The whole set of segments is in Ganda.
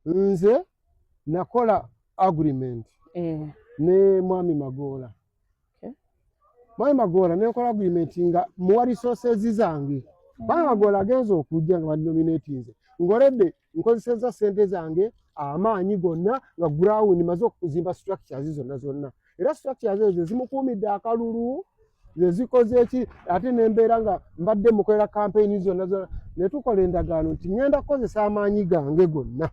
Nze nakola agreement ne Mwami Magoola. Mwami Magoola nenkola agreement nga muwa resources zange. Mwami Magoola agenza okujja nga banominatinze, ngoledde nkozeseza sente zange, amaanyi gonna, nga ground maze okuzimba structures zonna zonna, era structures ezo zimukuumidde akalulu, zezikoze eki, ate nembeera nga mbadde mukolera campaign zonna zonna. Ne tukola endagaano nti ŋŋenda kukozesa amaanyi gange gonna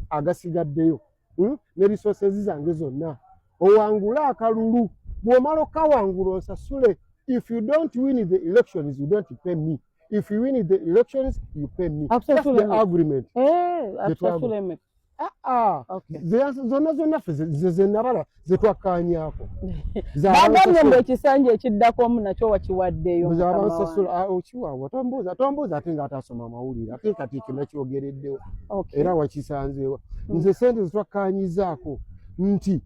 agasigaddeyo, Ne resources zange zonna, owangule akalulu. Bw'omala okawangula, onsasule. If you don't win the elections, you don't pay me. If you win the elections, you pay me. That's the Akusasule. agreement. Akusasule mmeka? Ah, ah. Zonna zonna ffe ze nabala zetwakkaanyaako. Bagambye mbu ekisanja ekiddako omu nakyo wakiwaddeyo, mukama wange. Abansasula okiwawa. Tombuuza, tombuuza ate nga atasoma amawulire. Ate kati ekyo nakyogereddewo era wakisanzeewa. Nze sente zetwakkaanyizaako nti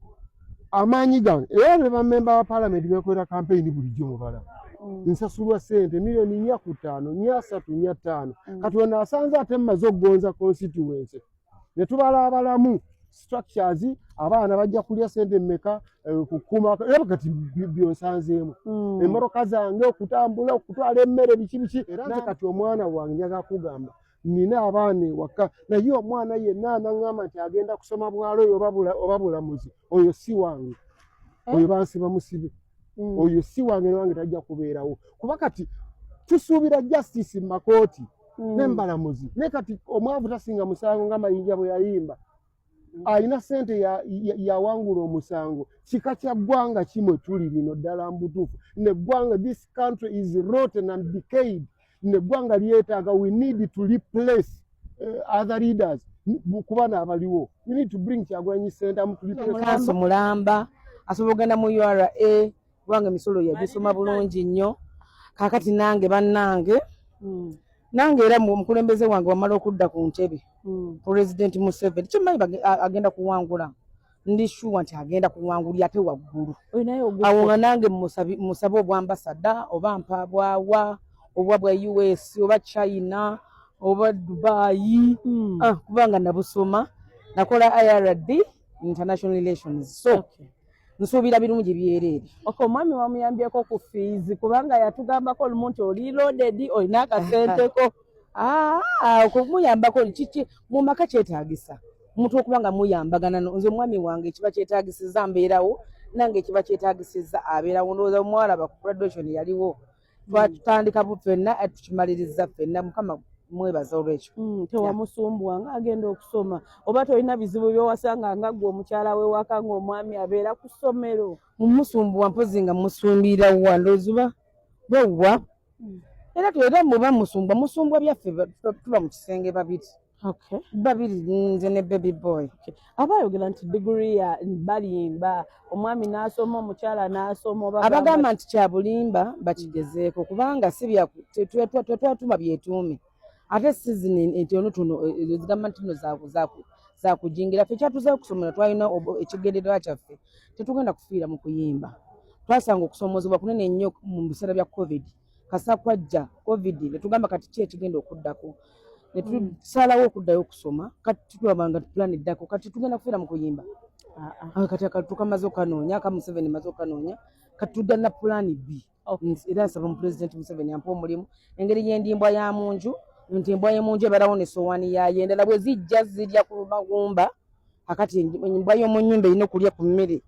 amaanyi gange, era ne bamemba ba palamenti bekolera kampeyini bulijjo mubala, nsasulwa sente miliyoni 4 ku 5, 4, 3, 4, 5. Kati ono asanze ate mmaze okugonza constituency, ne tubala abalamu structures, abaana bajja kulya sente mmeka, kukuuma era kati byonsanzeemu, emmotoka zange okutambula, okutwala emmere, biki biki. Era nze kati omwana wange, njagala kugamba, nina abaana ewaka, naye omwana yenna anaŋŋamba nti agenda kusoma bwalo oba bulamuzi, oyo si wange. Eh? Oyo bansiba musibe. Oyo si wange, newange tajja kubeerawo, kuba kati tusuubira justice mu makooti n'embalamuzi. Naye kati omwavu tasinga musango, nga Mayinja bwe yayimba. Alina sente yawangula omusango. Kika kya ggwanga kimwe tuli lino ddala mbutuufu neggwanga. This country is rotten and decayed. Neggwanga lyetaaga, we need to replace other leaders, kuba naabaliwo. We need to bring Kyagulanyi Ssentamu to replace. Kanso mulamba asobola okugenda mu URA, kubanga emisolo yagisoma bulungi nnyo. Kaakati nange bannange, nange era omukulembeze wange wamala okudda ku ntebe, Pulezidenti Museveni, kyemmanyi agenda kuwangula. Ndi sure nti agenda kuwangulya ate waggulu. Oyo naye awo nga nange musabe obwambasada, oba mpa bwawa, oba bwa US oba China oba Dubai. Ah, kubanga nabusoma, nakola IRD, international relations, so nsuubira birungi byereere. Ok, omwami wamuyambyeko ku fees? Kubanga yatugambako olumu nti oli loaded, olina akasenteko. Ah, okumuyambako kiki mu maka kyetaagisa omuntu okuba nga muyambagana. Nze omwami wange ekiba kyetaagisiza mbeerawo, nange ekiba kyetaagisiza abeerawo. Ndowooza omuwala ku graduation yaliwo, twatandika bu ffenna, tukimaliriza ffenna. Mukama mwebaza olwekyo. Tewamusumbuwa nga agenda okusoma, oba tolina bizibu byowasanga nga ggwe omukyala w'ewaka ng'omwami abeera ku ssomero? Mumusumbuwa mpozi nga musumbira wa, ndowooza oba bwewa era era muba musumbwa, musumbwa byaffe, tuba mu kisenge babiri babiri, nze ne baby boy. Aba ayogera nti diguri ya balimba, omwami n'asoma, omukyala n'asoma, oba Abagamba nti kya bulimba bakigezeeko, kubanga si bya tetwatuma byetuume, ate sizini nti ono tuno ezo zigamba nti no zakujingira. Ffe kyatuzayo okusomera, twalina ekigendererwa kyaffe, tetugenda kufiira mu kuyimba. Twasanga okusoomozebwa kunene nnyo mu biseera bya COVID. Kasa kwajja COVID, ne tugamba kati ki ekigenda okuddako, ne tusalawo okuddayo okusoma. Kati tulaba nga plan eddako, kati tugenda kufiira mu kuyimba? Ah, ah. Ah, kati akalulu tukamaze okanoonya, aka Museveni maze okanoonya, kati tudda na plan B. Era nsaba mu Pulezidenti Museveni ampe omulimu, engeri y'endimbwa ya munju, nti embwa y'emunju ebalawo nesowaani yaayo, endala bwe zijja zirya ku magumba. Akati embwa y'omu nnyumba erina okulya ku mmere.